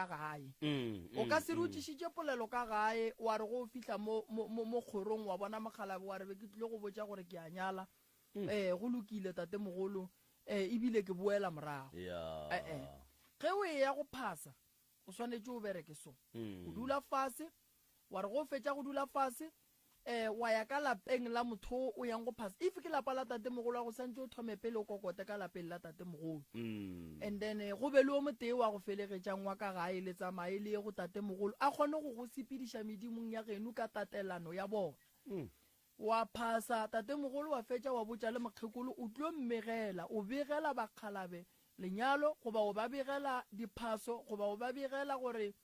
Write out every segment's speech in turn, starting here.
ka gae. O ka se re o tlišitše polelo ka gae wa re go o fihla mo, mo, mo, mo kgorong wa bona mokgalabje wa re be ke tlile go botša gore ke a nyala. Ee, go lokile tatemogolo, ee, ebile ke boela morago. E-e. Ge o eya go phasa, o swanetše o bereke so. O dula fase, wa re ge o fetša go dula fase, eh, wa ya ka lapeng la motho o o yang go phasa. If ke lapa la tatemogolo wa go santše o thome pele o kokote ka lapeng la tatemogolo. And then go be le o motee wa go felegetšang wa ka gae le tsamaye le ye go tatemogolo a kgone go go sepediša medimong ya geno ka tatelano ya bona. Wa phasa tatemogolo wa fetša wa botša le mokgekolo o tlo mmegela, o begela bakgalabe lenyalo goba o ba begela diphaso goba o ba begela gore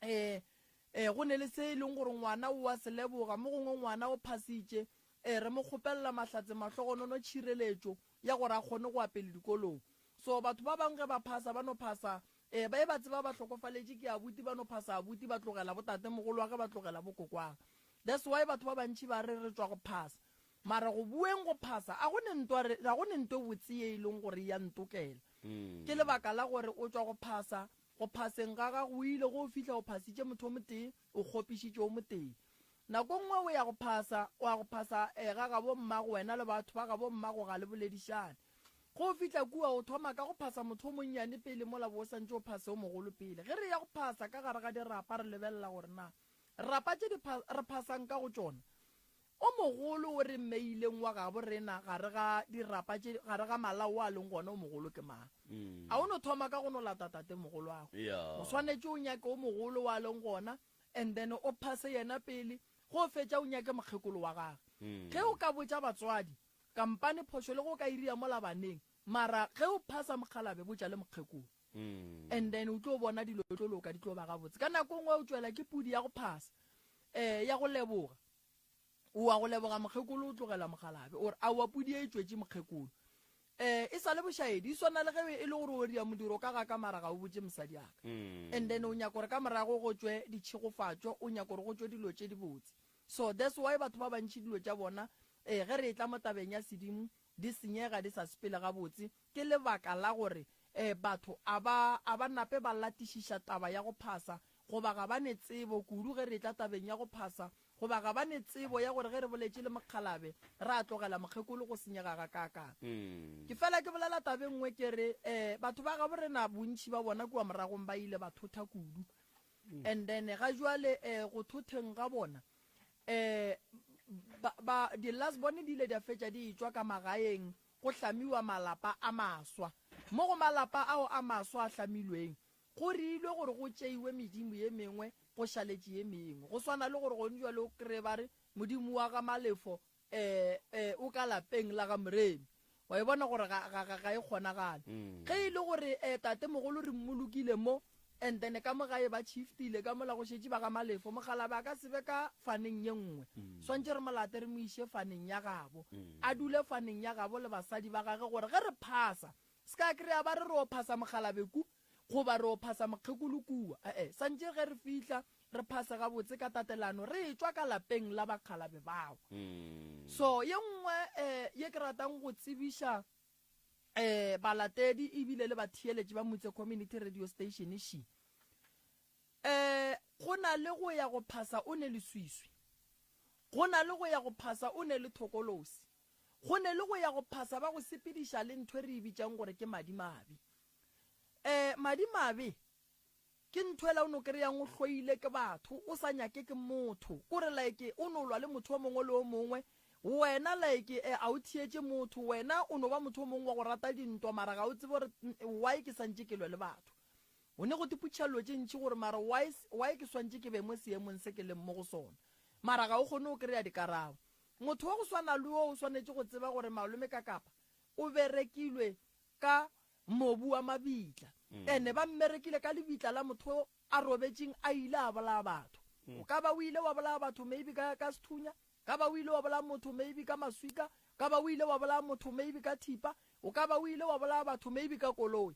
Ee, ee, go ne le se e leng gore ngwana o a se leboga, mo gongwe ngwana o phasitše, ee, re mo kgopelela mahlatse, mahlogonono, tšhireletšo ya gore a kgone go ya pele dikolong. So batho ba bangwe ge ba phasa, ba no phasa, ee, ba e ba tseba ba hlokofaletše ke abuti, ba no phasa abuti, ba tlogela bo tatemogolwage, ba tlogela bo kokwage. That's why batho ba bantši ba re re tšwa go phasa. Mara go boeng go phasa, a go ne ntwa re, ga go ne nto botse ye e leng gore e ya ntokela. Ke lebaka la gore o tšwa go phasa, Go phaseng ga gago o ile go fihla o phasitše motho o motee, o kgopišitše o motee. Nako nngwe o ya go phasa, o ya go phasa eh, ga gabo mmago, wena le batho ba gabo mmago ga le boledišane. Ge o fihla kua o thoma ka go phasa motho o monnyane pele mola bo o santše o phase o mogolo pele. Ge re ya go phasa ka gare ga dirapa re lebelela gore na rapa tše di re phasang ka go tšona O mogolo o re mmeileng wa gabo rena gare ga dirapa tše, gare ga malao a leng gona, o mogolo ke mang? A o no thoma ka go no lata tatemogoloago? O swanetše o nyake o mogolo wa leng gona, and then o phase yena pele, ge o fetša o nyake mokgekolo wa gage. Ge o ka botša batswadi, kampane phošo le ge o ka iria mola baneng, mara ge o phasa mokgalabe botša le mokgekolo. And then o tlo bona dilo di tlo loka, di tlo ba gabotse. Ka nako e nngwe o tšwela ke pudi ya go phasa, um ya go leboga. O a go leboga mokgekolo o tlogela mokgalabe o re aowa pudi e tšwetše mokgekolo. Um e sa le bošaedi e swana le ge e le gore o ria modiro ka ga ka mara ga o botše mosadi aka. And then o nyaka gore ka morago go tšwe ditšhegofatšo o nyaka gore go tšwe dilo tše dibotse. So that's why batho ba bantši dilo tša bona um ge re etla mo tabeng ya sedimo di senyega di sa sepele gabotse ke lebaka la gore um batho a ba a ba nape ba latišiša taba ya go phasa goba ga ba ne tsebo kudu ge re etla tabeng ya go phasa goba ga ba ne tsebo ya gore ge re boletše le mokgalabe ra tlogela mokgekolo go senyega gakaakang. Ke fela ke bolela taba e nngwe ke re um batho ba gabo rena bontši ba bona kua moragong ba ile ba thotha kudu and then ga jwale um go thotheng ga bona um ba, ba, di-last born di ile di a fetša di etšwa ka magaeng go hlamiwa malapa a maswa. Mo go malapa ao a maswa a hlamilweng Go reilwe gore go tšeiwe medimo ye mengwe go šaletše ye mengwe. Go swana le gore gone bjale o kreye ba re modimo wa ga Malefo eh, eh, o ka lapeng la ga Moremi. Wa e bona gore ga, ga, ga, ga e kgonagale. Ge e le gore eh, tatemogolo re mmolokile mo, and then ka mo gae ba shiftile ka mola go šetše ba ga Malefo, mokgalabje a ka se be ka faneng ye nngwe. Swantše re mo late re mo iše faneng ya gabo. A dule faneng ya gabo le basadi ba gage gore ge re phasa, se ka kry-a ba re re o phasa mokgalabje ku, Goba re o phasa mokgekolo kua. E-e, santše ge re fihla, re phase gabotse ka tatelano, re etšwa ka lapeng la bakgalabe bao. So, ye nngwe eh, ye ke ratang go tsebiša eh, balatedi ebile le batheeletši ba Mutse Community Radio Station še. Eh, go na le go ya go phasa o ne leswiswi. Go na le go ya go phasa o ne le thokolosi. Go ne le go ya go phasa ba go sepediša le ntho e re e bitšang gore ke madimabe. Eh, madimabe ke ntho ela o no kry-ang o hloile ke batho, o sa nyake ke motho. Kore like o no lwa le motho o mongwe le o mongwe, wena like eh, a o theetše motho, wena o no ba motho o mongwe wa go rata dintwa mara ga o tsebe gore why ke santše ke lwe le batho. O ne go tipotšiša dilo tše ntši gore mara why, why ke swantše ke be mo seemong se ke leng mo go sona. Mara ga o kgone go kry-a dikarabo. Motho wa go swana le wo o swanetše go tseba gore malome ka kapa o berekilwe ka mobu wa mabitla. Ene ba mmerekile ka lebitla la motho a robetšeng a ile a bolaya batho. O ka ba o ile wa bolaya batho maybe ka, ka sethunya, ka ba o ile wa bolaya motho maybe ka maswika, ka ba o ile wa bolaya motho maybe ka thipa, o ka ba o ile wa bolaya batho maybe ka koloi.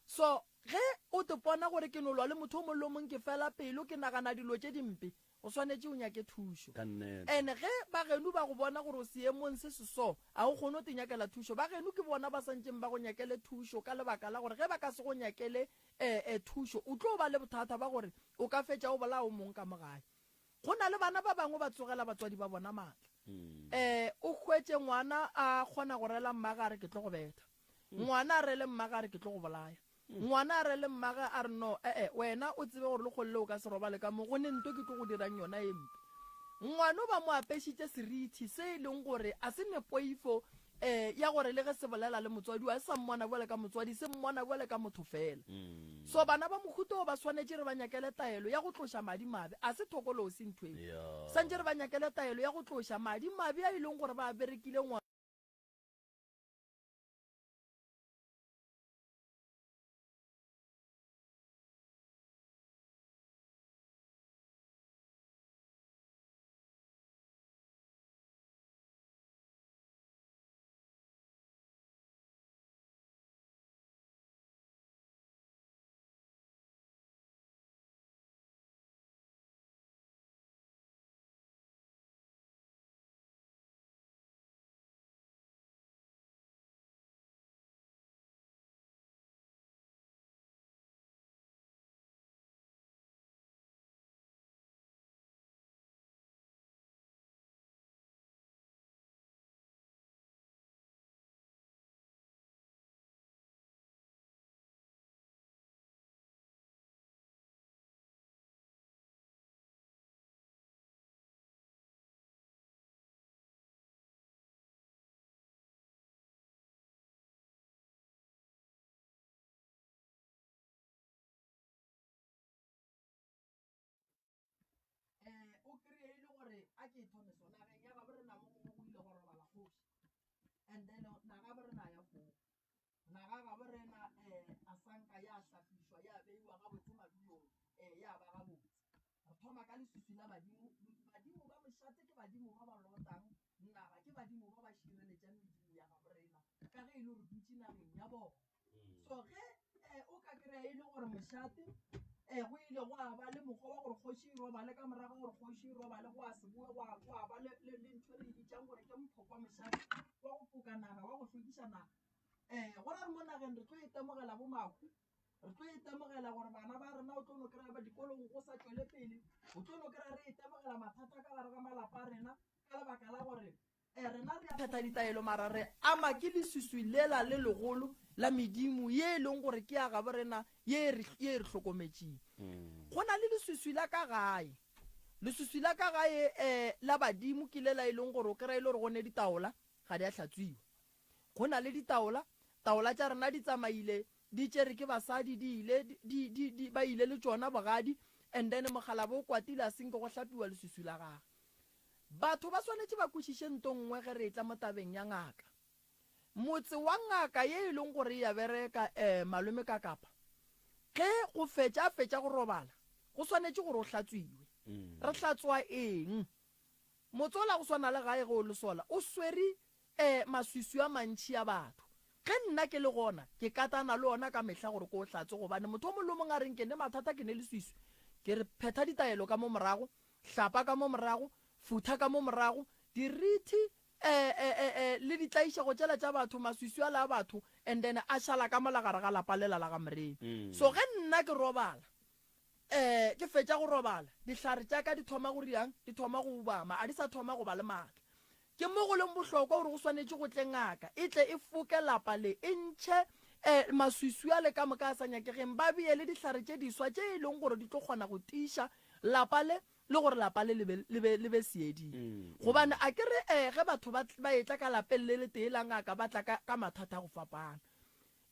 So, Ge o te pona gore ke no lwa le motho o mong le o mong ke fela pelo ke nagana dilo tše dimpe, o swanetše o nyake thušo. Ka nnete. And ge ba geno ba go bona gore o seemong se se so, a o kgone go te nyakela thušo. Ba geno ke bona ba santšeng ba go nyakele thušo ka lebaka la gore ge ba ka se go nyakele thušo, o tlo ba le bothata ba gore o ka fetša o bolaya o mong ka mo gae. Go na le bana ba bangwe ba tsogela batswadi ba bona matla. O hwetše ngwana a kgona go rela mmage a re ke tlo go betha. Ngwana a rele mmage a re ke tlo go bolaya. Ngwana a rele mmage a re no, e-e, wena o tsebe gore lekgole le o ka se robale ka mo, go ne nto ke tlo go dirang yona e mpe. Ngwano ba mo apešitše serithi se e leng gore a se ne poifo um ya gore le ge se bolela le motswadi wa se sa mmona bjale ka motswadi, se mmona bjale ka motho fela. So bana ba mohuta o ba swanetše re ba nyakele taelo ya go tloša madi mabe, a se thokolosi ntho e. Santše re ba nyakele taelo ya go tloša madi mabe a e leng gore ba a berekile ngwa. Eh, o kry-e e le gore a ke e thome so nageng ya gabo rena mo gongwe go ile go robala kgoši and then naga bo rena ya koo naga gabo rena um a sanka ya hlapišwa ya beiwa gabotse madulong um ya ba gabotse re thoma ka leswiswi la badimo badimo ba mošate ke badimo ba ba lotang naga ke badimo ba ba šireletšang medimo ya gabo rena ka ge e le gore dutše nageng ya bona So ge eh, o ka kry-a e le gore mošate um go ile gwa ba le mokgwa wa gore kgoši e robale ka morago gore kgoši e robale go a se boe gwa gwa ba le le- le ntho e re e bitsang gore ke mphokwa mošate wa go foka naga wa go hlwekiša naga um go ra re mo nageng re tlo itemogela bo mahu re tlo itemogela gore bana ba rena o tlo no kry-a ba dikolong go sa tšwele pele o tlo no kry-a re itemogela mathata ka gare ga malapa a rena ka lebaka la gore E, rena re a phetha ditaelo mara re ama ke leswiswi lela le legolo la medimo ye e leng gore ke ya gabo rena ye e re ye e re hlokometšeng. Go na le leswiswi la ka gae. Leswiswi la ka gae um la badimo ke lela e leng gore o kry-a e le gore go ne ditaola ga di a hlatswiwa. Go na le ditaola, taola tša rena di tsamaile di tšere ke basadi di ile di di di ba ile le tšona bogadi and then mokgalabje o kwatile a senke go hlapiwa leswiswi la gagwe. Batho ba swanetše ba kwešiše nto nngwe ge re etla mo tabeng ya ngaka. Motse wa ngaka ye e leng gore e a bereka, eh, malome ka Kapa, ge go fetša a fetša go robala, go swanetše gore o hlatswiwe. Re hlatswa eng? Motse ola go swana le gae ge o le sola, o swere eh, maswiswi a mantši a batho. Ge nna ke le gona, ke katana le ona ka mehla gore ke o hlatswe gobane motho o mongwe le o mongwe a reng ke ne mathata ke ne leswiswi, ke re phetha ditaelo ka mo morago, hlapa ka mo morago, futha ka mo morago, dirithi, eh, eh, eh, eh, le ditlaišego tšela tša batho, maswiswi ala a batho, and then a šala ka mola gare ga lapa lela la ga Moremi. So ge nna ke robala, eh, ke fetša go robala, dihlare tša ka di thoma go riang, di thoma go ubama, a di sa thoma go ba le maatla. Ke mo go leng bohlokwa gore go swanetše go tle ngaka e tle e foke lapa le, e ntšhe um maswiswi ale ka moka a sa nyakegeng, ba bee le dihlare tše diswa tše e leng gore di tlo kgona go tiiša lapa le, le gore lapa le le be, le be, le be seeding. Gobane a ke re um ge batho ba, ba etla ka lapeng le letee la ngaka ba tla ka, ka mathata a go fapana.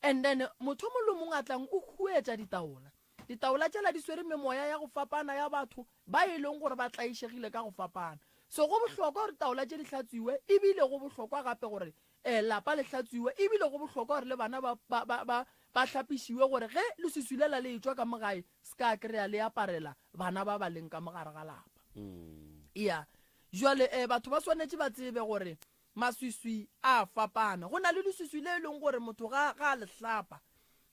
And then motho o mongwe le o mongwe a tlang o huetša ditaola. Ditaola tšela di swere memoya ya go fapana ya batho ba e leng gore ba tlaišegile ka go fapana. So go bohlokwa gore taola tše di hlatswiwe, ebile go bohlokwa gape gore um lapa le hlatswiwe, ebile go bohlokwa gore le bana ba, ba, ba, ba, ba hlapišiwe gore ge leswiswi lela le etšwa ka mo gae, se ka kry-a le aparela bana ba ba leng ka mo gare ga lapa. Ya. Jwale um batho ba swanetše ba tsebe gore Maswiswi a a fapana. Go na le leswiswi le e leng gore motho ga, ga a le hlapa.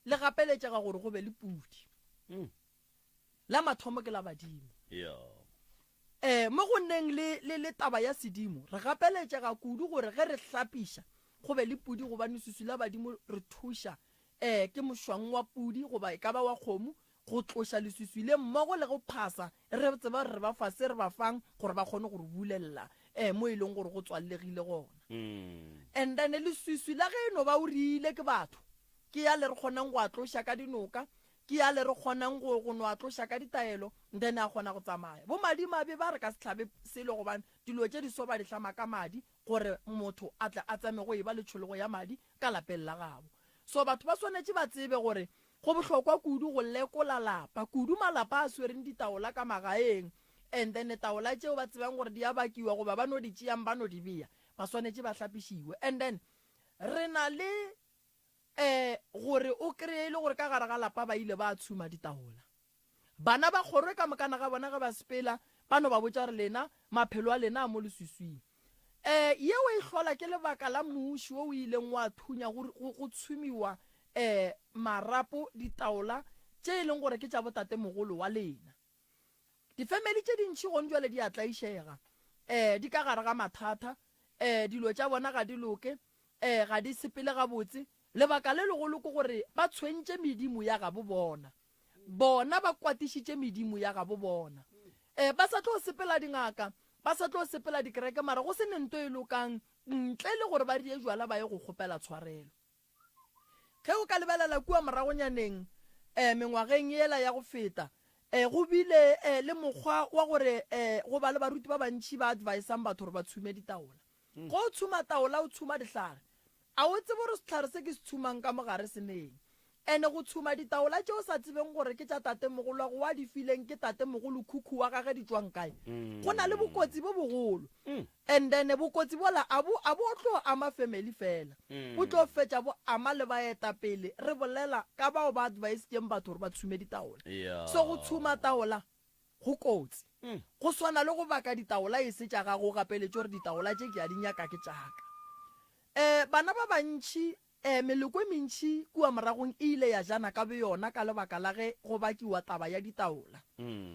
le gapeletšega gore go be le pudi. La mathomo ke la badimo. Um mo go nneng le, le, le taba ya sedimo, re gapeletšega kudu gore ge re hlapiša go be le pudi gobane leswiswi la badimo re thuša um ke mošwang wa pudi goba e ka ba wa kgomo go tloša leswiswi le mmogo le go phasa re tseba gore re ba fa se re ba fang gore ba kgone go re bulelela um mo e leng gore go tswallegile gona. And then leswiswi la ge e no ba o rile ke batho ke ya le re kgonang go a tloša ka dinoka Ke yale re kgonang go, go no a tloša ka ditaelo, then a kgona go tsamaya. Bo madimabe ba re ka se hlabe selo gobane dilo tše di so ba di hlama ka madi gore motho a tle a tsame go eba le tšhologo ya madi ka lapeng la gabo. So batho ba swanetše ba tsebe gore go bohlokwa kudu go lekola lapa, kudu malapa a swereng ditaola ka magaeng and then taola tšeo ba tsebang gore di a bakiwa goba ba no di tšeang ba no di bea, ba swanetše ba hlapišiwe. And then re na le E, gore o kreye e le gore ka gare ga lapa ba ile ba tshuma ditaola. Bana ba kgoro ka mokana ga bona ge ba sepela, ba no ba botša gore lena, maphelo a lena a mo leswiswing. E, yeo e hlola ke lebaka la muši wo o ileng wa thunya go, go, go tshumiwa, e, marapo, ditaola tše e leng gore ke tša botatemogolo wa lena. Difemeli tše dintši gong jwale di a tlaišega, e, di ka gare ga mathata, e, dilo tša bona ga di loke, e, ga di sepele gabotse. Lebaka le legolo ke gore ba tshwentše medimo ya gabo bona. Bona ba kwatišitše medimo ya gabo bona. E, ba sa tlo sepela dingaka, ba sa tlo sepela dikereke, mara go se ne nto e lokang ntle le gore ba rie jwala ba ye go kgopela tshwarelo. Ge o ka lebelela kua moragonyaneng, um mengwageng yela ya go feta, um go bile um le mokgwa wa gore um go ba le baruti ba bantši ba advisang batho gore ba tshume ditaola. Ge o tshuma taola o tshuma dihlare. A o tsebe gore sehlare se ke se tshumang ka mo gare se neng. Ene go tshuma ditaola tše o sa tsebeng gore ke tša tatemogolwago wa di fileng ke tatemogolokhukhu wa gage di tšwang kae, go na le bokotsi bo bogolo. And then bokotsi bola a bo a bo tlo ama family fela, bo tlo fetša bo ama le baetapele, re bolela ka bao ba advisitšeng batho gore ba tshume ditaola. So go tshuma taola go kotsi. Go swana le go baka ditaola e se tša gago o gapeletše gore ditaola tše ke a di nyaka ke tša ka. Um bana ba bantši Ee, meloko e mentši kua moragong e ile ya jana ka boyona ka lebaka la ge go bakiwa taba ya ditaola.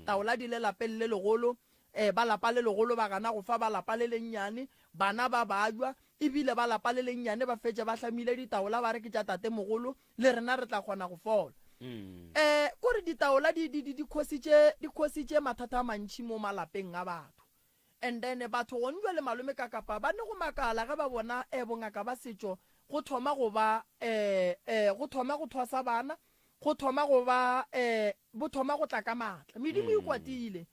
Taola di le lapeng le legolo, ee, ba lapa le legolo ba gana go fa ba lapa le lennyane, bana ba babja, e bile ba lapa le lennyane ba fetše ba hlamile ditaola ba re ke tša tatemogolo, le rena re tla kgona go fola. Ee, kore ditaola di, di, di, di khositše, di khositše mathata a mantši mo malapeng a batho. And then batho gone jwale malome ka kapa ba ne go makala ge ba bona eh bongaka ba setšo go thoma go ba eh eh go thoma go thwasa bana go thoma go ba eh bo thoma go tla ka maatla. Medimo e kwatile.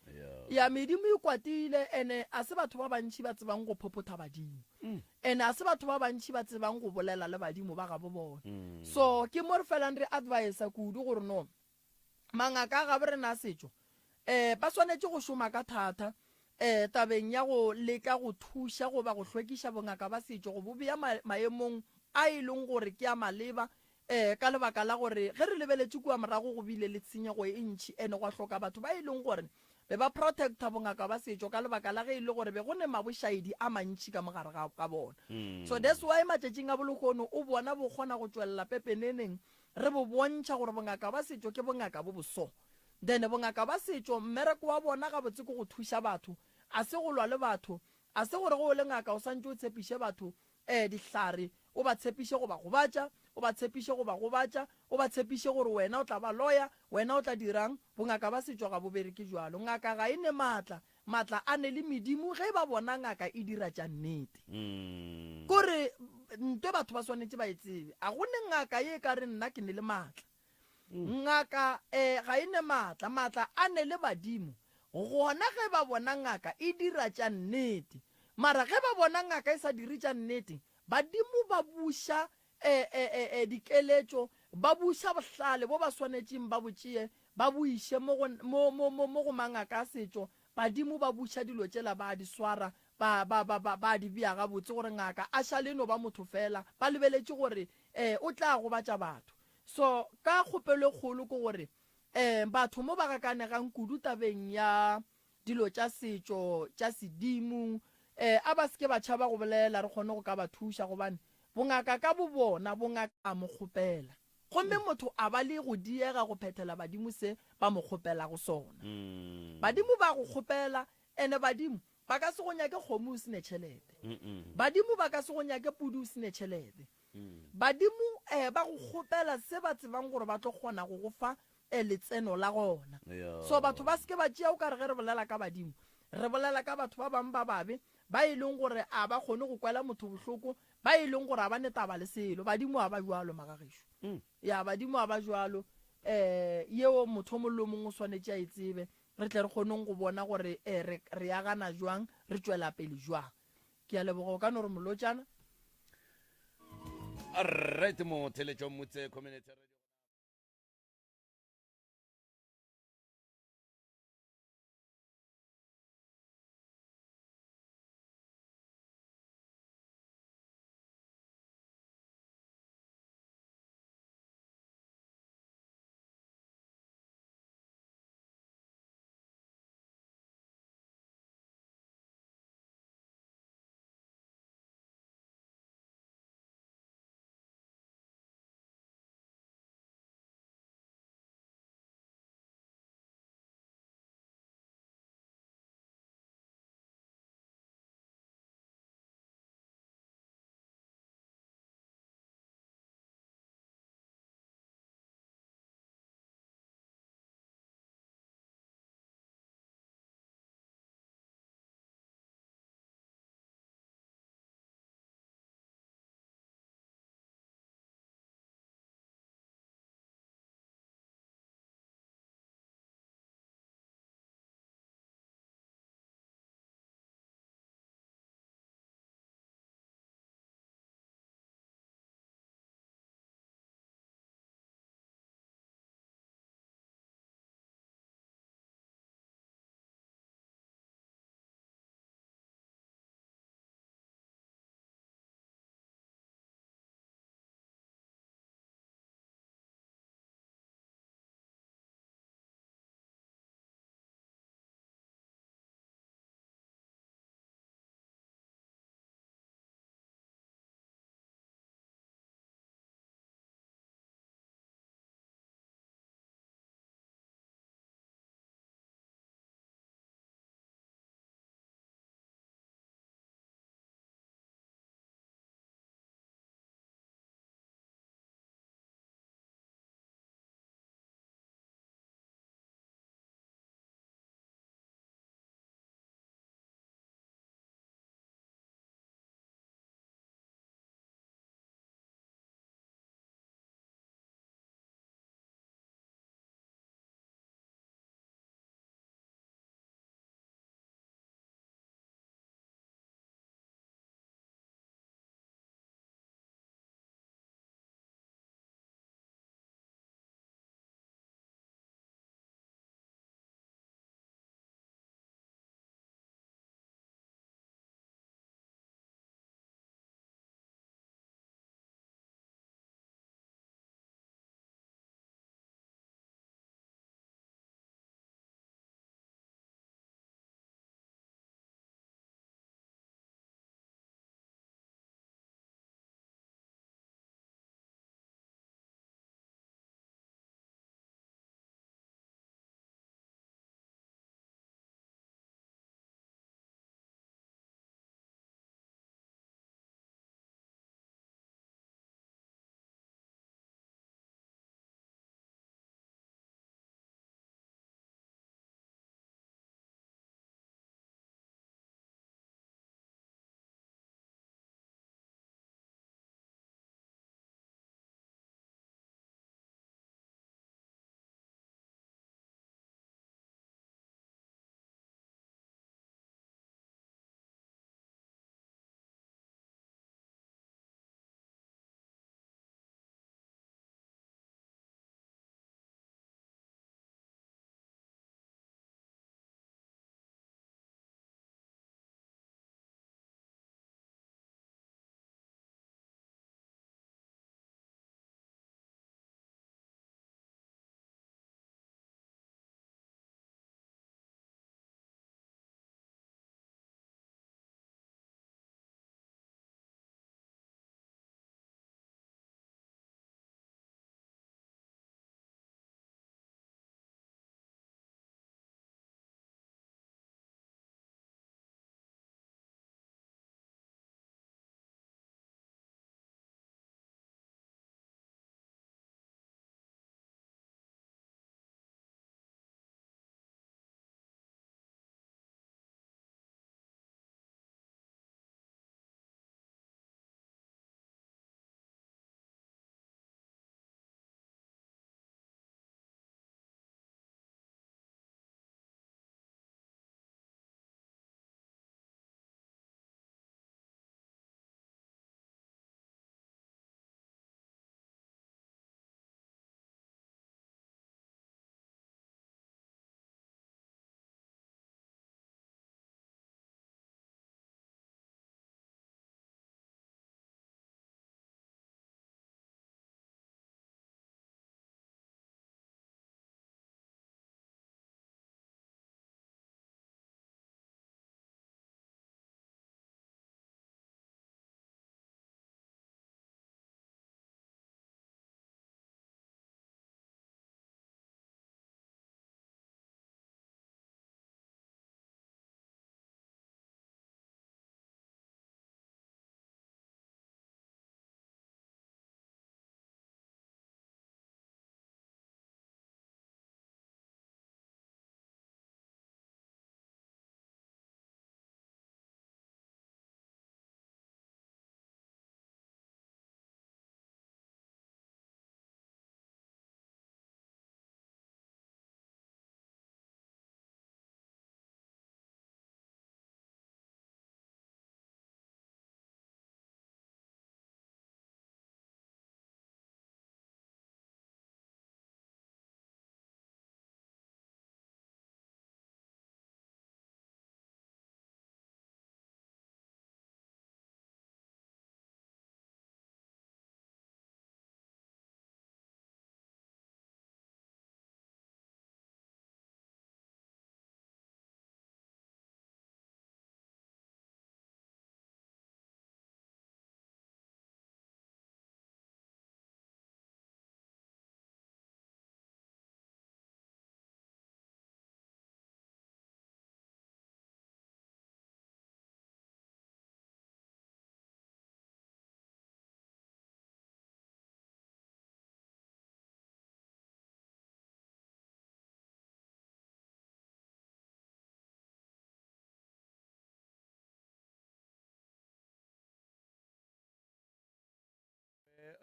Ya medimo e kwatile ene a se batho ba bantši ba tsebang go phophotha badimo. Ene a se batho ba bantši ba tsebang go bolela le badimo ba gabo bona. So ke mo re felang re advisa kudu gore no Mangaka a gabo rena a setšo um ba swanetše go šoma ka thata um tabeng ya go leka go thuša goba go hlwekiša bongaka ba setšo go bo bea maemong a e leng gore ke a maleba um ka lebaka la gore ge re lebeletše kua morago go bile le tshenyego e ntši ene gwa hloka batho ba e leng gore be ba protecta bongaka ba setšo ka lebaka la ge e le gore be go ne mabošaedi a mantši ka mogare ga bona. So that's why matšatšing a bolehono o bona bo kgona go tšwelela pepeneneng Re bo bontšha gore bongaka ba setšo ke bongaka bo boso. Then bongaka ba setšo mmereko wa bona gabotse ke go thuša batho, a se go lwa le batho, a se gore ge o le ngaka o santše o tshepiše batho eh dihlare, o ba tshepiše go ba gobatša, o ba tshepiše go ba gobatša, o ba tshepiše gore wena o tla ba loya, wena o tla dirang, bongaka ba setšo ga bo bereke bjalo. Ngaka ga e ne maatla, Matla a ne le medimo ge ba bona ngaka e dira tša nnete. Kore ntwe batho ba swanetše ba e tsebe. A go ne ngaka ye e ka reng nna ke ne le matla. Ngaka eh ga e ne matla, matla a ne le badimo. Gona ge ba bona ngaka e dira tša nnete. Mara ge ba bona ngaka e sa dire tša nnete, badimo ba buša e, e, e, e, dikeletšo, ba buša bohlale bo ba swanetšeng ba bo tšee, ba bo iše mo go, mo, mo, mo, mo go mangaka a setšo, badimo ba buša dilo tšela ba a di swara, ba, ba, ba, ba, ba a di bea gabotse gore ngaka a šale e no ba motho feela, ba lebeletše gore, e, o tla gobatša batho. So, ka kgopelo e kgolo ke gore, e, batho mo ba gakanegang kudu tabeng ya dilo tša setšo, tša sedimo, e, a ba se ke ba tšhaba go bolela, re kgone go ka ba thuša, gobane bongaka ka bobona, bongaka a mo kgopela. Gomme motho a ba le go diega go phethela badimo se ba mo kgopelago sona. Badimo ba go kgopela, ene badimo ba ka se go nyake kgomo o se ne tšhelete. Badimo ba ka se go nyake pudi o se ne tšhelete. Badimo eh, ba go kgopela se ba tsebang gore ba tlo kgona go go fa eh, letseno la gona. So batho ba se ke ba tšea o ka re ge re bolela ka badimo, re bolela ka batho ba bangwe ba babe ba e leng gore a ba kgone go kwela motho bohloko, ba e leng gore a ba ne taba le selo. Badimo a ba bjalo, magagešo. Ya, badimo a ba bjalo. Um yeo motho o mongwe le o mongwe o swanetše a e tsebe, re tle re kgoneng go bona gore um re, re agana jwang, re tšwela pele jwang. Ke a leboga, o ka no re molotšana. Alright, motheletšo Motse Community Radio.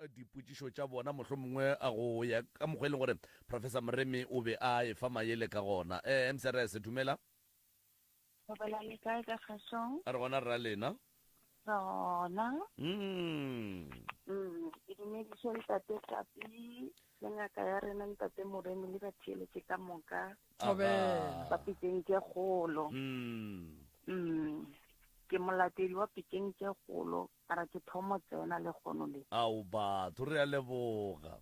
dipotšišo tša bona mohlomongwe go ya ka mokgwa e leng gore Professor Moremi o be a efa mayele ka gona. Eh, MCRS, dumela. Thobela le kae ka kgašong? A re gona rra lena. Re gona. Mm. Mm, ke dumediše ntate Kapi le ngaka ya rena ntate Moremi le batheeletše ka moka. Thobela. Ba pitšeng tše kgolo. Mm. Mm. Ke molatedi wa pitšeng tše kgolo, mara ke thomo tsena le kgono le. Ao batho re a leboga.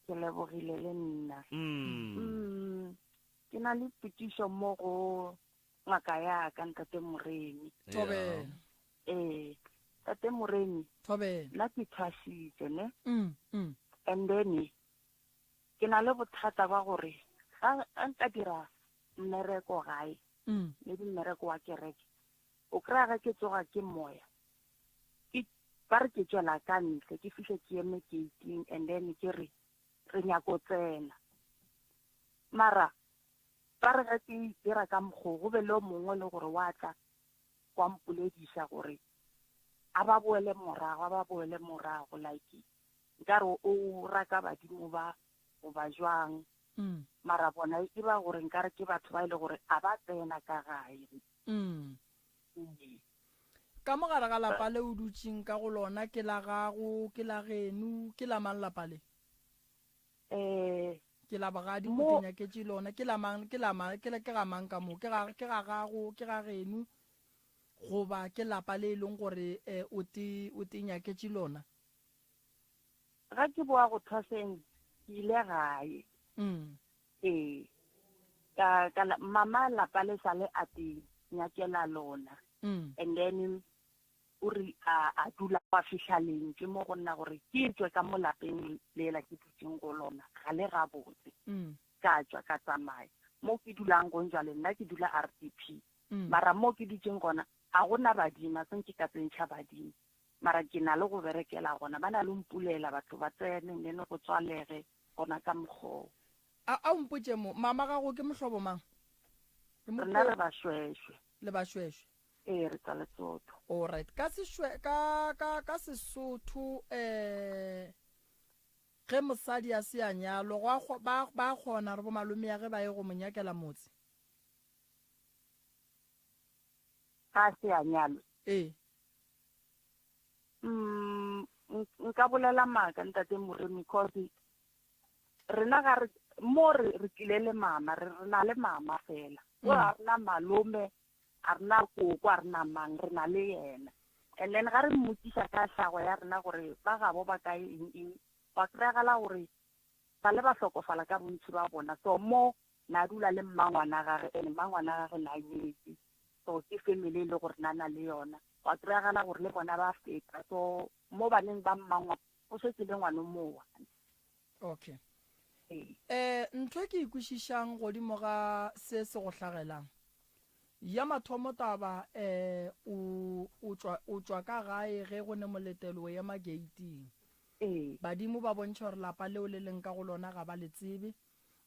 Ke lebogile le nna. Mm. Mm. Ke na le potšišo mo go ngaka ya ka ntate Moremi. Thobela. Ee, tate Moremi. Thobela. Nna ke thwasitse ne. Mm, mm. And then ke na le bothata ba gore ga nka dira mmereko gae, mm. maybe mmereko wa kereke, o kry-a ge ke tsoga ke moya, ke ba re ke tšwela ka ntle, ke fihle ke eme gating and then ke re re nyako tsena. Mara ba re ge ke dira ka mokgo go be le o mongwe le gore wa tla wa mpolediša gore a ba boele morago, a ba boele morago, like nkare o raka badimo ba goba jwang. Mm. Mara bona e ba gore nkare ke batho ba e le gore a ba tsena ka gae. Mm. Ka mo gare ga lapa le o dutšeng ka go lona ke la gago, ke la geno, ke la mang lapa le? Eh, Ke la bogadi o mo te nyaketše lona, ke la mang, ke la mang, ke la, ke ga mang ka mo? Ke ga, ke ga gago, ke ga geno, goba ke lapa le e leng gore eh, o te, o te nyaketše lona? Ga ke boa go thwaseng, ke ile gae. Mm. Ee. Ka, ka la, mama lapa le sale a te nyakela lona. Mm. And then o re a, a dula wa fihla lentšu mo go nna gore ke tšwe ka mo lapeng lela ke dutšeng go lona, ga le gabotse. Mm. Ka tšwa ka tsamaya. Mo ke dulang gong jwale, nna ke dula RDP. Mm. Mara mo ke dutšeng gona, ga gona badimo, a se nke ka tsentšha badimo. Mara ke na le go berekela gona, ba na le mpulela batho ba tsene, then go tswalege gona ka mokgoo. A, a o mpotše mo, mama gago ke mohlobo mang? Ke mo Rena re Bašwešwe. Le Bašwešwe? Ee, re tšwa Lesotho. All right. Ka sešwe, ka, ka, ka Sesotho, eh, ge mosadi a se a nyalwa, gwa kgo-, ba, ba kgona re bomalome ya ge ba ye go mo nyakela motse? Ga a se a nyalwe? Ee. Mm, nka bolela maaka ntate Moremi, cause rena ga re mo re re tlile le mama, re re na le mama fela. Ko ga rena malome, a rena koko, a rena mang, re na le yena. And then ga re mmotšiša ka hlago ya rena gore ba gabo ba kae eng eng, gwa kry-agala gore ba le ba hlokofala ka bontši ba bona. So mo na dula le mmangwana gage, and mmangwana gage na nyetse. So ke family e le gore na na le yona. Gwa kry-agala gore le bona ba feta. So mo baneng ba mmangwana go šetše le ngwana o mo one. Okay. Ee. Eh, ntho e ke e kwešišang godimo ga se se go hlagelang, ya mathomo taba, eh, o, o tšwa, o tšwa ka gae ge go ne moletelo o ema geiting. Ee. Badimo ba bontšha gore lapa leo le leng ka go lona ga ba le tsebe,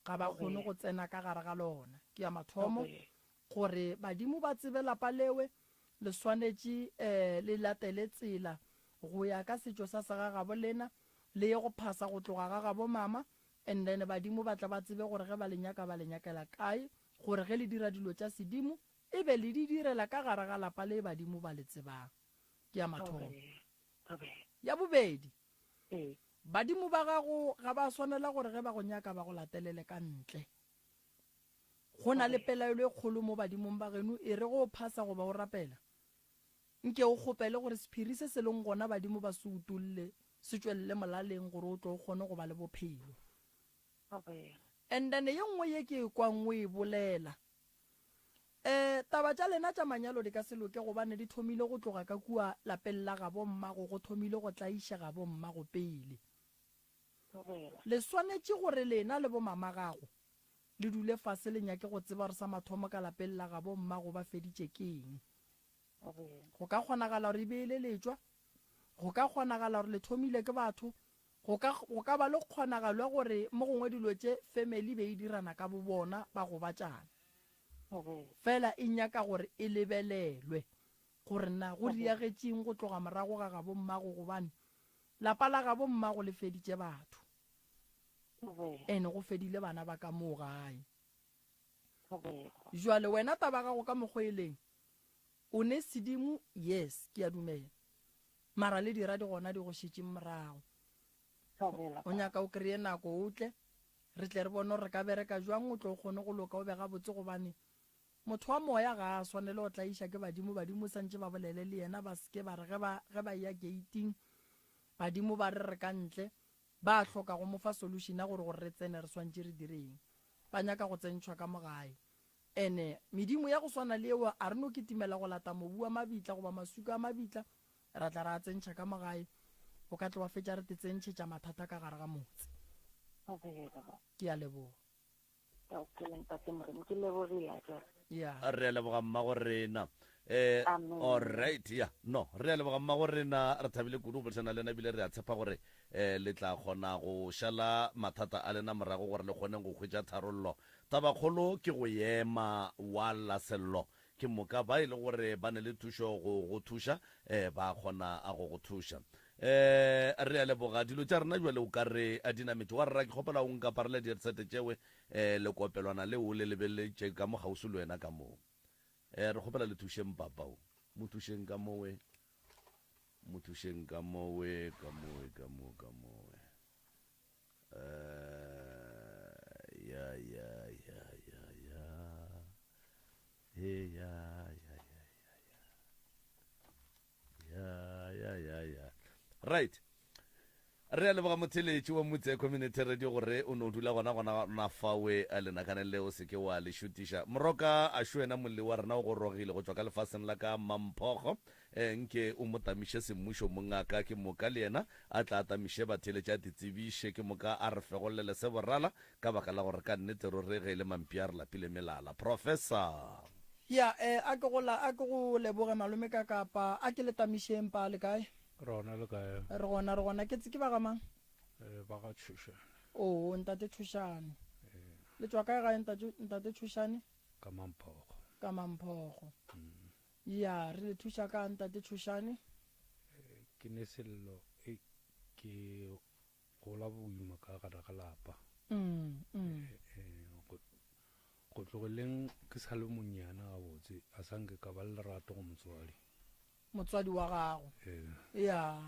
ga ba kgone Okay. go tsena ka gare ga lona. Ke ya mathomo. Okay. Gore badimo ba tsebe lapa lewe, le swanetše eh, le latele tsela go ya ka setšo sa segagabo lena, le ye go phasa go tloga ga gabo mama, and then badimo ba tla ba tsebe gore ge ba le nyaka ba le nyakela kae, gore ge le dira dilo tša sedimo e be le di direla ka gare ga lapa le badimo ba le tsebang. Ke ya mathomo. Ya bobedi, badimo ba gago ga ba swanela gore ge ba go nyaka ba go latelele ka ntle. Go na le pelaelo e kgolo mo badimong ba geno, e re ge o phasa goba o rapela, nke o kgopele gore sephiri se se leng gona badimo ba se utolle, se tšwelele molaleng gore o tle o kgone go ba le bophelo. And then ye nngwe ye ke e kwang o e bolela, um taba tša lena tša manyalo di ka se loke gobane di thomile go tloga ka kua lapeng la gabo mmago, go thomile go tlaišega bommago pele. Le swanetše gore lena le bomamagago le dule fase le nyake go tseba gore sa mathomo ka lapeng la gabo mmago ba feditše ke eng. Go ka kgonagala gore e be e le letšwa, go ka kgonagala gore le thomile ke batho, go ka, go ka ba le kgonagalo ya gore mo gongwe dilo tše family be e dirana ka bobona ba gobatšana. Fela e nyaka gore e lebelelwe gore na go diagetšeng go tloga morago ga gabo mmago gobane. Lapa la gabo mmago le feditše batho. Ene go fedile bana ba ka moo gae. Jwale wena taba gago ka mokgo e leng, o ne sedimo, yes, ke a dumela. Mara le dira di gona di go šetšeng morago. O nyaka o kreye nako o tle, re tle re bone gore re ka bereka jwang o tle o kgone go loka o be gabotse gobane motho wa moya ga a swanele go tlaiša ke badimo, badimo santše ba bolele le yena ba seke ba re ge ba ge ba eya gate-ing badimo ba re re ka ntle ba hloka go mo fa solution ya gore gore re tsene re swantše re dire eng. Ba nyaka go tsentšhwa ka mo gae. Ene medimo ya go swana le yeo a re no kitimela go lata mobu wa mabitla goba maswika a mabitla ra tla ra a tsentšha ka mo gae, o ka tle wa fetša re te tsentšhetša mathata ka gare ga motse. Ke a leboga. Ya. Re a leboga mmago rena. Eh, alright, ya, no, re a leboga mmago rena, re thabile kudu go boledišana le lena ebile re a tshepa gore eh, le tla kgona go šala mathata a lena morago gore le kgoneng go hwetša tharollo. Tabakgolo ke go ema wa lla sello Ke moka ba e le gore ba ne le thušo go go thuša, eh, ba kgona go go thuša. Eh, re a leboga. Dilo tša rena bjale o ka re a di nametše. Wa rra, ke kgopela o nkaparele diersete tšewe, eh, le kopelwana leo o le lebeletše ka mo kgauswi le wena ka moo. Eh, re kgopela le thušeng papa o. Mo thušeng ka mowe. Mo thušeng ka mowe, ka mowe, ka mo, ka mowe. Eh, ya, ya, ya, ya, ya. He, ya, ya, ya, ya, ya. Ya, ya, ya, ya. Right. Re a leboga motheletši wa Motse Community Radio gore o no dula gona gona gona fawe a lenakane le o se ke wa le šutiša. Moroka a šo wena molli wa rena o gorogile go tšwa ka lefaseng la ka Mamphogo. E, nke o mo tamiše semmušo mongaka, ke moka le yena a tla a tamiše batheeletši a titsebiše, ke moka a re fegollele se borala, ka baka la gore ka nnete ruri ge e le mampia re lapile melala. Professor. Ya, e, a ke go la, a ke go leboge malome ka kapa, a ke le tamišeng pa, le kae? Re gona le kae? Re gona, re gona. Ke, ke ba ga mang? E, ba ga Tšhošane. Oo, ntate Tšhošane. E. Le tšwa kae gae ntate, ntate Tšhošane? Ka Mamphogo. Ka Mamphogo. Mm. Ya, re le thuša ka'ng Ntate Tšhošane? Ke ne sello e ke gola boima ka gare ga lapa. Go tlogeleng ke sa le monnyane gabotse a sa nke ka ba le lerato go motswadi. Motswadi wa gago? Ya.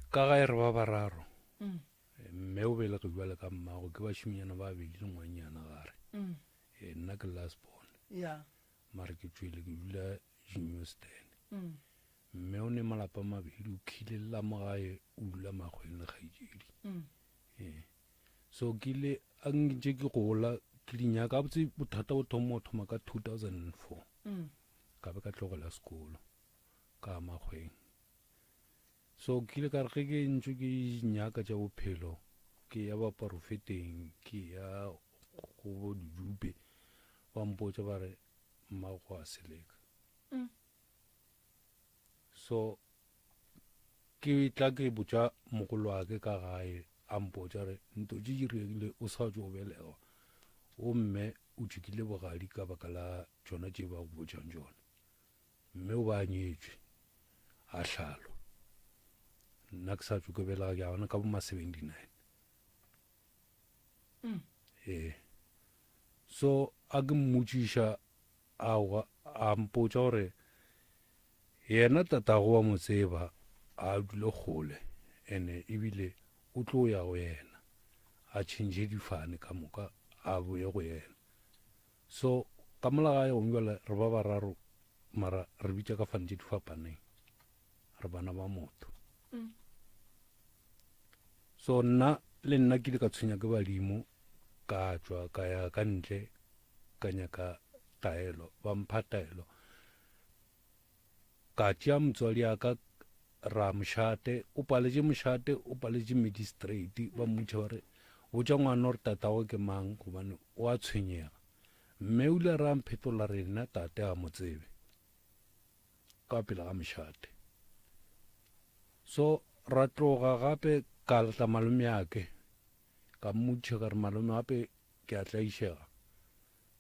Ka gae re ba bararo. Mme o belege bjale ka mmago ke bašimanyana ba babedi le ngwannyana gare. Ee, nna ke last born. Yeah. Mare ke tšwele ke dula Germiston. Mme o ne malapa a mabedi, o khile la mo gae o dula makgweng le kgaetšedi. Ee. So ke ile a ntše ke gola ke di nyaka gabotse bothata bo thoma go thoma ka 2004. Ka be ka tlogela sekolo ka ya makgweng. So ke ile ka re ge ke ntše ke nyaka tša bophelo ke ya baporofeteng ke ya go bo didupe ba mpotša ba re mmago a seleka. So ke tla ke botša mogolwake ka gae a mpotša re nto tše di diregile o sa tšo belegwa o mme o tšhikile bogadi ka baka la tšona tše ba go botšang tšona. Mme o ba a nyetšwe, a hlalwa. Nna ke sa tšo ke belega ke a bona ka bo ma 79. Ee. So a ke mmotšiša aowa a mpotša gore yena tatago wa mo tseba a dule kgole ene ebile o tlo ya go yena a change difane ka moka a boye go yena. So ka mola gae gongwe bjale re ba bararo mara re bitša ka fane tše di fapaneng, re bana ba motho. So nna le nna ke ile ka tshwenya ke badimo ka tšwa ka ya ka ntle ka nyaka taelo, ba mpha taelo. Ka tšea motswadi ya ka ra mošate, o paletše mošate, o paletše magistrate, ba mmotša ba re botša ngwana gore tatagwe ke mang gobane o a tshwenyega. Mme o ile a re a mphetola re nna tate ga mo tsebe ka pele ga mošate. So ra tloga gape ka tla malome ake ka mmotšiša ka re malome gape ke a tlaišega.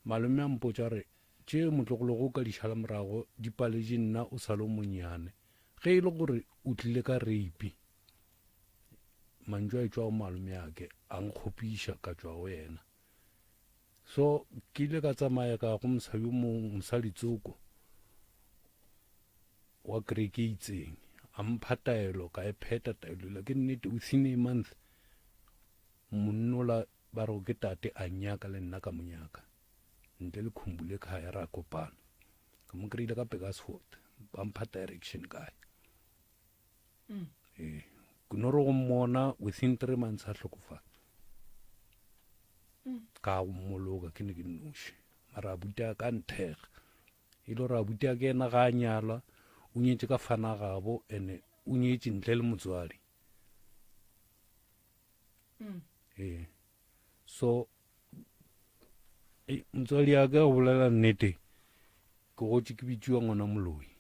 Malome a mpotša re, Tše motlogologo o ka di šala morago di paletše nna o sa le o monnyane. Ge e le gore o tlile ka rape, mantšu a etšwa go malomeake a nkgopiša ka tšwa go yena. So ke ile ka tsamaya ka go mosadi yo mongwe, mosadi tsoko wa kereke e itseng, a mpha taelo, ka e phetha taelo ela. Ke nnete, within a month monnola ba rego ke tate a nnyaka le nna ka mo nyaka. Ntle le Khumbule Khaya ra kopana. Ka mo kry-ile ka Burgersfort, ba mpha direction kae. Ee, ke no re go mmona within 3 months a hlokofala. Ka go mmoloka ke ne ke nnoši. Mara abuti a ka nthekga. E le gore abuti a ke ena ga a nyalwa, o nyetše ka fana gabo ene o nyetše ntle le motswadi. Ee. So motswadi ya ka go bolela nnete ke gotše ke bitšiwa ngwana moloi.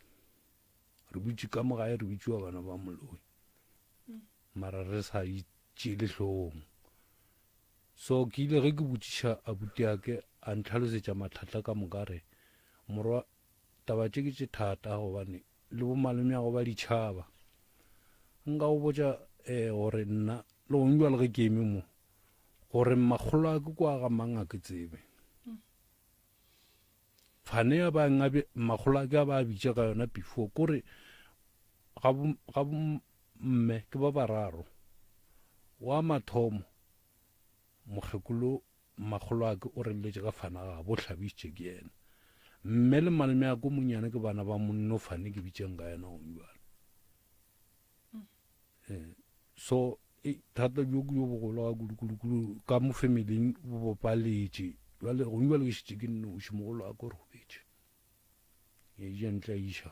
Re butše ka mo gae re bitšiwa bana ba moloi. Mara re sa itšeele hlogong. So ke ile ge ke botšiša abuti ake a ntlhalosetša mathata ka moka re morwa taba tše ke tše thata gobane le bo malomeago ba ditšhaba. Nka go botša um gore nna le gong jwale ge ke eme mo gore makgolo a ke kwa ga mang a ke tsebe. Fane ya ba nga makgolo a ke a ba bitša ka yona before kore ga bo ga bo mme ke ba bararo. Wa mathomo mokgekolo makgolo a ke o relletše ka fana ga bo hlabišitše ke yena. Mme le malome a ko monyane ke bana ba monno fane ke bitšeng ka yena gong jwale. Eh, so e, thata bjo ke jo bogolo ga kudu-kudu-kudu ka mo familing bo bopaletše jale gong jale ke šetše ke nnoši mogolo a ko robetše e ja ntle iša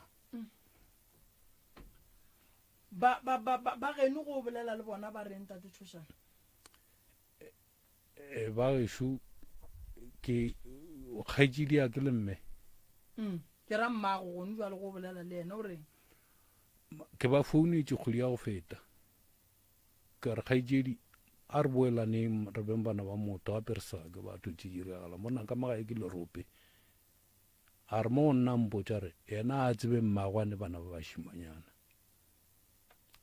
ba ba ba ba ba geno go bolela le bona ba reng tate Tšhošane? E, ba gešo ke kgaetšedi ya ke le mme. Ke ra mmago gone jwale go bolela le yena o reng? Ke ba founetše kgwedi ya go feta. Ka re kgaetšedi a re boelaneng re beng bana ba motho gape re sa ke batho tše diragala monna ka magae ke lerope. A re mo go nna mpotša re yena a tsebe mmagwane bana ba bašimanyana.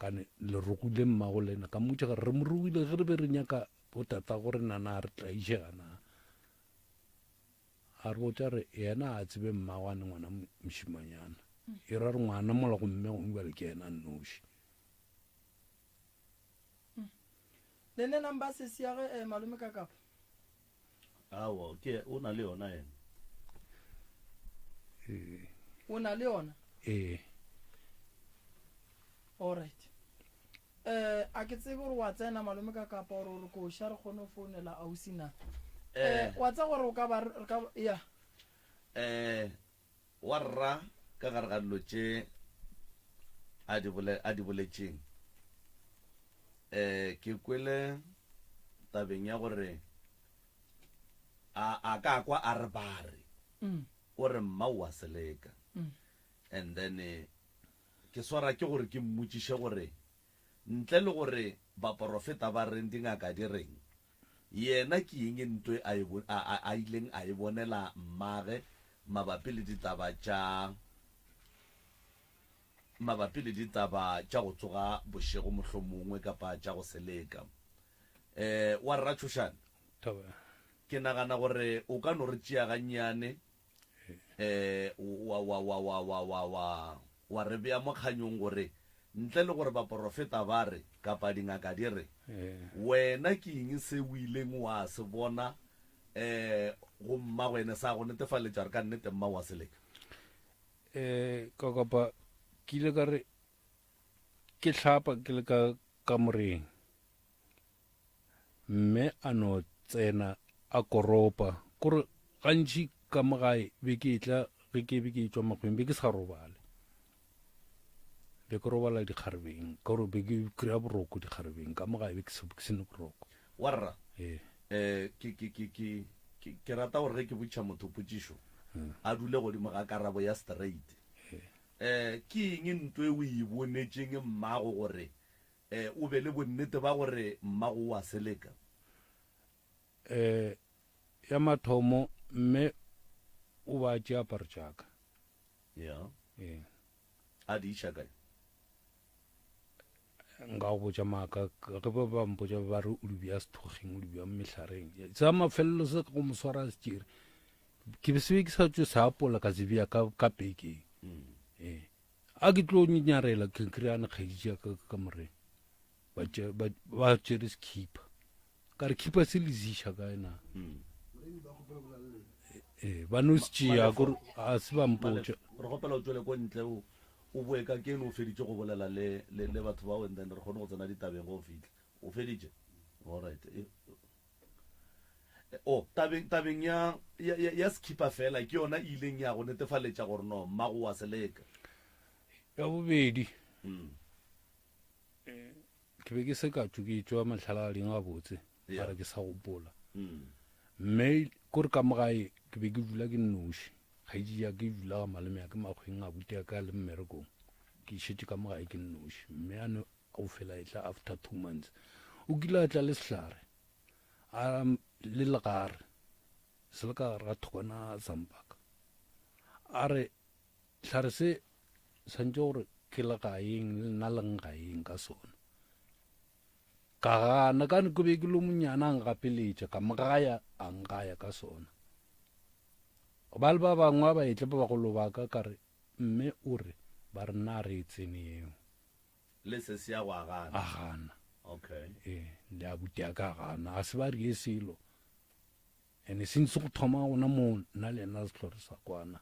Kane le rogile mmago lena ka mmotša gore re mo rogile ge re be re nyaka botatago rena na re tlaišega na. A re botša re yena a tsebe mmagwane ngwana mošimanyana. E ra re ngwana mola go mme gongwe bjale ke yena nnoši. Le ne number sesi ya ge eh, malome ka kapa? Aowa, ke o na le yona yena. Ee. O na le yona? Ee. Alright. Eh, a ke tsebe gore wa tsena malome ka kapa gore o re koša re kgone go founela ausi na. Eh, wa tseba gore o ka ba re ka ya. Eh, wa rra ka gare ga dilo tše a di bole a di boletšeng. Eh, ke kwele tabeng ya gore a a ka kwa a re ba re. O re mma o a seleka. And then eh, Ke swara ke gore ke mmotšiše gore, Ntle le gore baporofeta ba reng, dingaka di reng, yena ke eng nto a e, a, a, a ileng a e bonela mmage mabapi le ditaba tša, mabapi le ditaba tša go tsoga bošego mohlomongwe kapa tša go seleka? Eh, wa rra Tšhošane, ke nagana gore o ka no re tšea gannyane eh, wa, wa, wa, wa, wa, wa, wa, wa re bea mo kganyong gore ntle le gore baporofeta ba re kapa dingaka di re, wena ke eng se o ileng wa se bona eh, go mmagwene sa go netefaletša gore ka nnete mma wa seleka? Eh, ka kapa ke ile ka re ke hlapa ke le ka kamoreng. Mme a no tsena a koropa. Kore gantši ka mo gae be ke etla ge ke be ke etšwa makgweng be ke sa robale. Be ke robala dikgarebeng ka gore be ke kry-a boroko dikgarebeng ka mo gae be ke se ne boroko. Warra, ee. Eh, ke, ke, ke, ke, ke, ke rata gore ge ke botšiša motho potšišo, a dule godimo ga karabo ya straight. Eh, ke eng nto e o e bonetšeng mmago gore E, o be le bonnete ba gore mmago o a seleka. E, ya mathomo, mme o ba tšea aparo tša ka. Ya. E. A di iša kae? Nka go botša maaka ge ba ba mpotša ba re o di bea sethokgeng o di bea mehlareng. Sa mafelelo se go mo swara se tšere. Ke be se be ke sa tšo se apola ka se bea ka ka pekeng. Ee. A ke tlo nyarela ke kry-a kgaetši ya ka ka moreng. Ba tše ba ba tšere sekhipa. Ka re khipa se le ziša kae na? Ee, ba no se tšea kore a se ba mpotša. Re kgopela o tšwele ko ntle o o boe ka keno o feditše go bolela le le le batho bao and then re kgone go tsena ditabeng ge o fihla. O feditše? Alright. E, o tabeng tabeng ya ya ya, ya sekhipa fela ke yona e ileng ya go netefaletša gore no mmago wa seleka. Ya bobedi. Ke be ke se ka tšo ke tšwa mahlalagading gabotse mara ke sa gopola. Mme kore ka mo gae ke be ke dula ke nnoši. Kgaetši ya ke dula ga malome ya ke makgweng abuti ya ka le mmerekong. Ke šetše ka mo gae ke nnoši. Mme a no o fela e tla after 2 months. O kile a tla le sehlare a le legare se le ka gare ga thokwana sampaka. A re hlare se swantše gore ke le gaeng le nna le ngaeng ka sona. Ka gana ka ke be ke lo monyana a ngapeletša ka mo gaya a ngaya ka sona. Ba le ba bangwe ba etle ba bagolo ba ka ka re mme o re ba re nna re e tsene eo. Le se se ya go a gana. A gana. Okay. Ee, le abuti a ka gana a se ba rie selo. And since go thoma gona moo nna le yena re se re sa kwana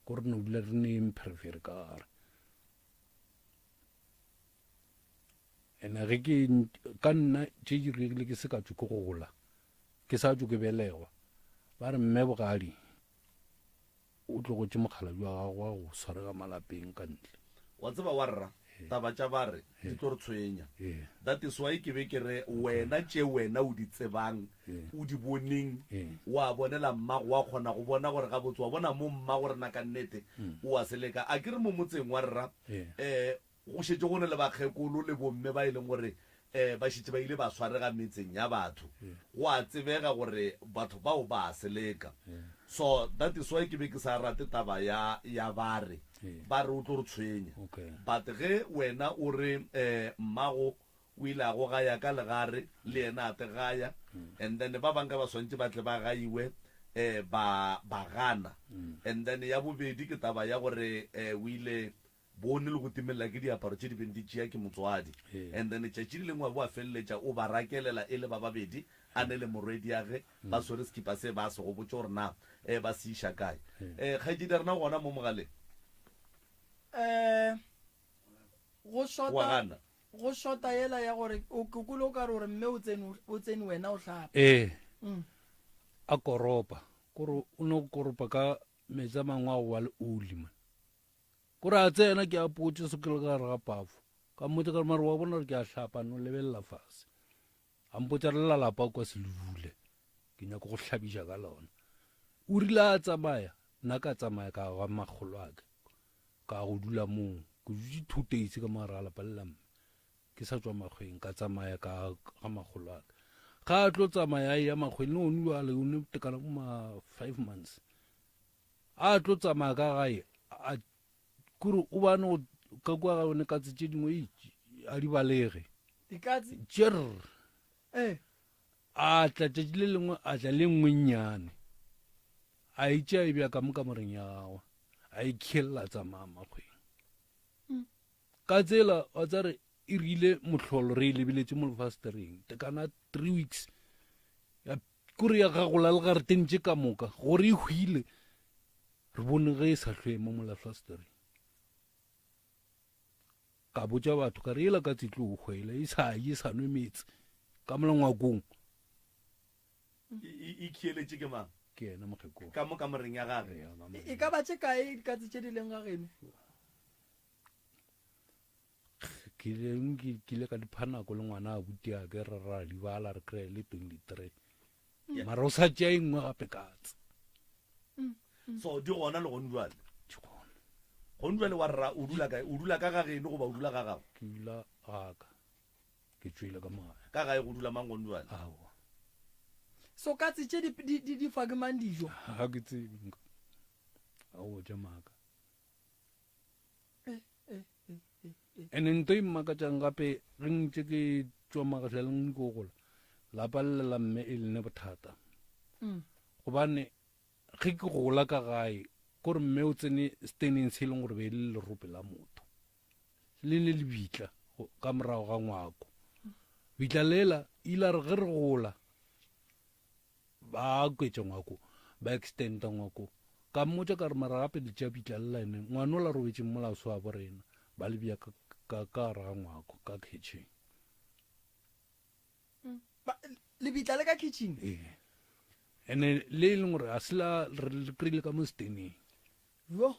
ko re no dula re ne mpherefere ka gare. And ge ke ka nna tše di diregile ke se ka tšwe ke gola ke sa tšwe ke belegwa ba re mme bogadi o tlogetše mokgalabje wa gagwe wa go swarega malapeng ka ntle. Wa tseba warra, taba tša ba re di tlo re tshwenya. That is why ke be ke re wena tše wena o di tsebang, o di boneng, wa bonela mmago, wa kgona go bona gore gabotse wa bona mo mmago rena ka nnete o a seleka. A ke re mo motseng wa rra um Go šetše go na le bakgekolo le bomme ba e leng gore ba šetše ba ile ba swarega metseng ya batho. Go a tsebega gore batho bao ba a seleka. So that is why ke be ke sa rate taba ya ya ba re, ba re o tlo re tshwenya. But ge wena o re mmago o ile a go gaya ka legare le yena a te gaya and then ba bang ka ba swantše ba tle ba gaiwe ba ba gana. And then ya bobedi ke taba ya gore o ile Bone le go timelela ke diaparo tše di beng di tšea ke motswadi. And then tšatši le lengwe wa bo a feleletša o ba rakelela e le ba babedi, a ne le morwediage, ba swere sekipa se ba se go botše gore na ba se iša kae. Kgaetšedi ya rena o gona mo mogaleng? Um go Wa shota gana? go shota yela ya gore o ke kwele o ka re gore mme o tsene o tsene wena o hlapa. Ee, Mm. a koropa, kore o no koropa ka meetse a mangwe a go ba le oli man. Kore a tsena ke a potše se ke le ka gare ga pafo. Ka mmotša ka re mare wa bona gore ke a hlapa no lebelela fase. A mpotša re la lapa kwa se le dule. Ke nyaka go hlabiša ka lona. O rile a tsamaya, nna ka tsamaya ka ga makgolo a ka. Ka go dula moo. Ke dutše 2 days ka mo gare ga lapa le la mme. Ke sa tšwa makgweng ka tsamaya ka ga makgolo a ka. Ga a tlo tsamaya a eya makgweng le one jwale o ne tekana bo ma 5 months. A tlo tsamaya ka gae a kore o bane go ka kua ga one katse tše dingwe e a di balege. Dikatse? Tšerr. Eh. A tla tšatši le lengwe a tla le nngwe nnyane. A e tšea e bea ka mo kamoreng ya gagwe. A e khelela a tsamaya makgweng. Ka tsela wa tsa re e rile mohlolo re e lebeletše mo lefastereng tekana 3 weeks. Ya Kore ya gagola le gareteng tše ka moka, gore e hwile, re bone ge e sa hlwe mo molahlastereng. Ka botša batho ka re yela ka tse tlo hwela e sa ye sa nwe meetse ka mola ngwakong. E, e khieletše ke mang? Ke yena mokgekolo. Ka mo kamoreng ya gage. E ka ba tše kae dikatse tše di leng ga geno? Ke ile ke ile ka di pha nako le ngwana a buti a ke re ra di bala re kry le 23 mm. mara o sa tšea e nngwe gape katse mm, mm. so di gona le gone jwale di gona gone jwale wa rra o dula kae o dula ka ga geno goba o dula ga gago ke dula gaka ke tswile ka mogae ka gae go dula mang gone jwale aowa so katse tše di fa ke mang dijo ga ke tsebe a o ja maaka eh, eh, eh, eh. eh. Ene nto e mmakatšang gape ge ntše ke tšwa magahleleng ke gola lapa le la mme e lene bothata mm. gobane ge ke gola ka gae kore mme o tsene steneng se e leng gore be e le lerope la motho le ne lebitla ka morago ga ngwako bitla lela ile re ge re gola Ba oketša ngwako, ba extenda ngwako. Ka mmotša ka re, Mara gape le tšea pitla le la ene, ngwana o la robetšeng mola a se wa bo rena, ba le bea ka, ka, ka gare ga ngwako, ka kitchen. Ba, lebitla le ka kitchen? Ee. Ene le e leng gore a se la, re le kry-ile ka mo steneng. Yo.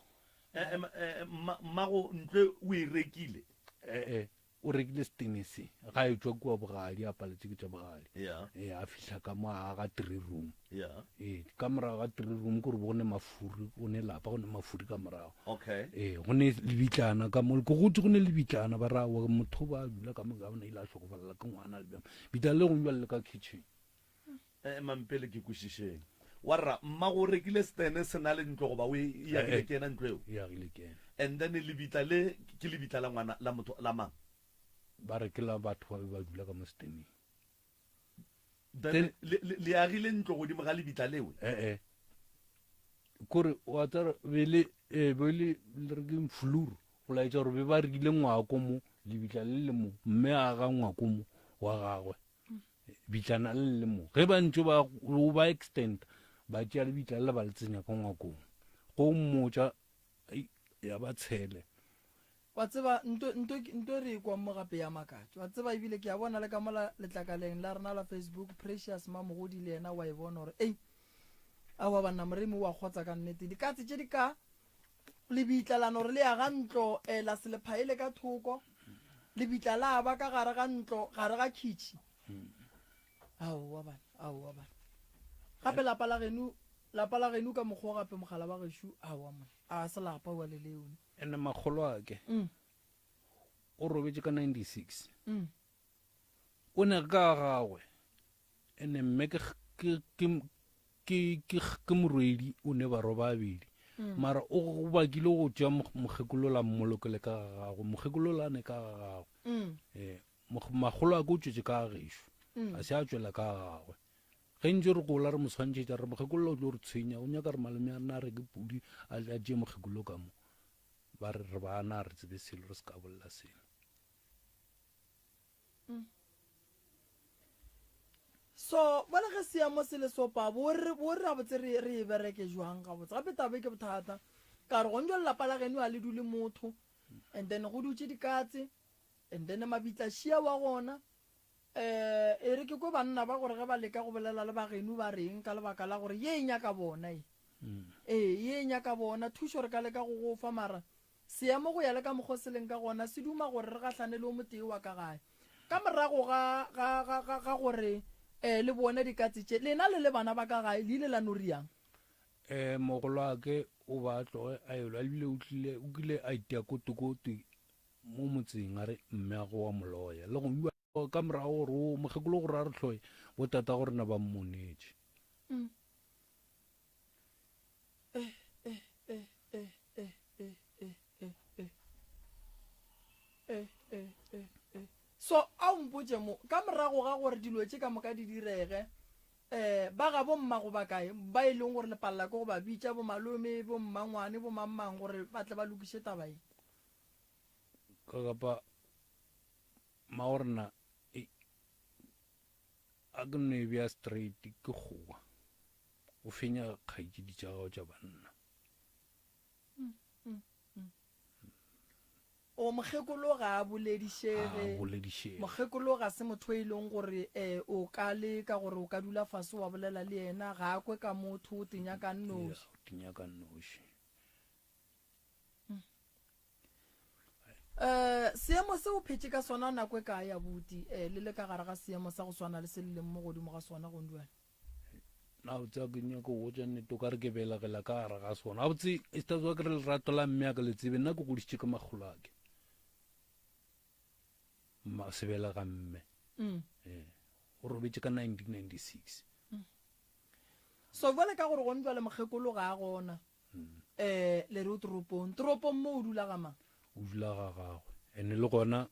Eh, eh, eh, mmago ntlo o e rekile? Eh, eh. O rekile setene se ga e tšwa kua bogadi, a paletše ke tša bogadi. Yeah. Ee, a fihla ka mo a aga three room. Yeah. Ee, ka morago ga three room ke gore go ne mafuri, go ne lapa, go ne mafuri ka morago. Okay. Ee, go ne lebitlana ka mo, ke gotse go ne lebitlana ba ra wa motho ba dula ka mo ka bona ile a hlokofalela ke ngwana le bjang. Bitla le gong jwale le ka kitchen. Eh, mampele ke kwešišeng. Wa rra, mmago o rekile stene se na le ntlo goba o e e agile Eh, eh. ke yena ntlo eo? E agile ke yena. And then lebitla le ke lebitla la ngwana la motho la mang? Ba re ke la batho ba be ba dula ka mo steneng. Then Then- le, le, le agile ntlo godimo ga lebitla leo? Eh, eh. Kore wa tsara be le eh, be le le re ke flur go laetša gore be ba rekile ngwako mo lebitla le le mo mme a aga ngwako mo wa gagwe bitlana le le mo ge ba ntse ba o ba extend ba tšea lebitla le ba le tsenya ka ngwakong go mmotša ya ba tshele. Wa tseba, nto, nto, nto e re e kwang mo gape ya makatša. Wa tseba, ebile ke a bona le ka mola letlakaleng la rena la Facebook, Precious Mamogodi le yena wa e bona gore, ei, aowa banna, Moremi o a kgotsa ka nnete. Dikatse tše di ka Lebitla la no re le aga ntlo, eh, la se le phaele ka thoko. Lebitla la ba ka gare ga ntlo, gare ga khitšhi. Aowa bana, aowa bana. Gape lapa la geno, lapa la geno ka mokgwa gape mogala wa gešo, aowa monna. A se lapa wa le leo. Ene makgolo ake. Mm. O robetše ka 96. Mm. O ne ka gagwe. Ene mme ke ke ke ke ke ke morwedi o ne barwa ba babedi mm. mara o go bakile go tšea mokgekolo la mmolokele ka ga gagwe mokgekolo la ne ka ga gagwe mm. eh magolo a ke o tšwetše ka ga gešo mm. a se a tšwela ka ga gagwe ge ntse re gola re mo tshwantšhetša re mokgekolo o tlo re tshwenya o nyaka re malome a rena a reke pudi a tla tšee mokgekolo ka mo ba re re bana re tsebe selo re se ka bolela selo So, bona ge seemo se le sopa, bo re, bo re gabotse re, re e bereke jwang gabotse. Gape taba e ke bothata. Ka re gonjwa lelapa la geno a le dule motho, and then go dutše dikatse, and then mabitla šia wa gona. Eh, e re ke kwe banna ba gore ge ba leka go bolela le ba geno ba reng ka lebaka la gore ye e nyaka bona ye. Ee, ye e nyaka bona. Thušo re ka leka go go fa mara Seemo go ya le ka mokgo se leng ka gona se duma gore re gahlane le o motee wa ka gae. Ka morago ga, ga, ga, ga, ga gore eh, le bone dikatse tše, lena le le bana ba ka gae le ile la no riang? Eh, mogolwake o ba a tloge a elwa ebile o tlile, o kile a itia kotikoti mo motseng a re mmeago wa moloya. Le go ka morago gore o mokgekolo gore a re hloye, botatago rena ba mmonetše. Mm. So a o mpotše mo, ka morago ga gore dilo tše ka moka di direge, um ba ga bommago ba kae ba e leng gore le palela ke go ba bitša, bomalome, bommangwane, bomangmang, gore ba tle ba lokiše taba ye? Ka kapa mmago A ke no e bea straight, ke kgowa. O fenya kgaetšedi tša gago tša banna. O mokgekolo ga a boledišege. Ga a boledišege. Mokgekolo ga se motho e leng gore eh, o ka leka gore o ka dula fase wa bolela le yena, ga a kwe ka motho, o tinya ka nnoši. Ya, o tinya ka nnoši. Um seemo se o phetše ka sona nako e kae abuti um le le ka gare ga seemo sa go swana le se le leng mo godimo ga sona gonduane? Na botse ke nyaka go botša nnete o ka re ke belegela ka gare ga sona gabotse e se tsa ke re lerato la mme a ke le tsebe nna ke godišitše ke makgolo a ke sebelega mme mm. ee o robetše ka 1996 mm. So bjale ka gore gone jwale mokgekolo ga a gona, um le re o toropong. Toropong mo o dula ga mang? O dula ga gagwe. And le gona.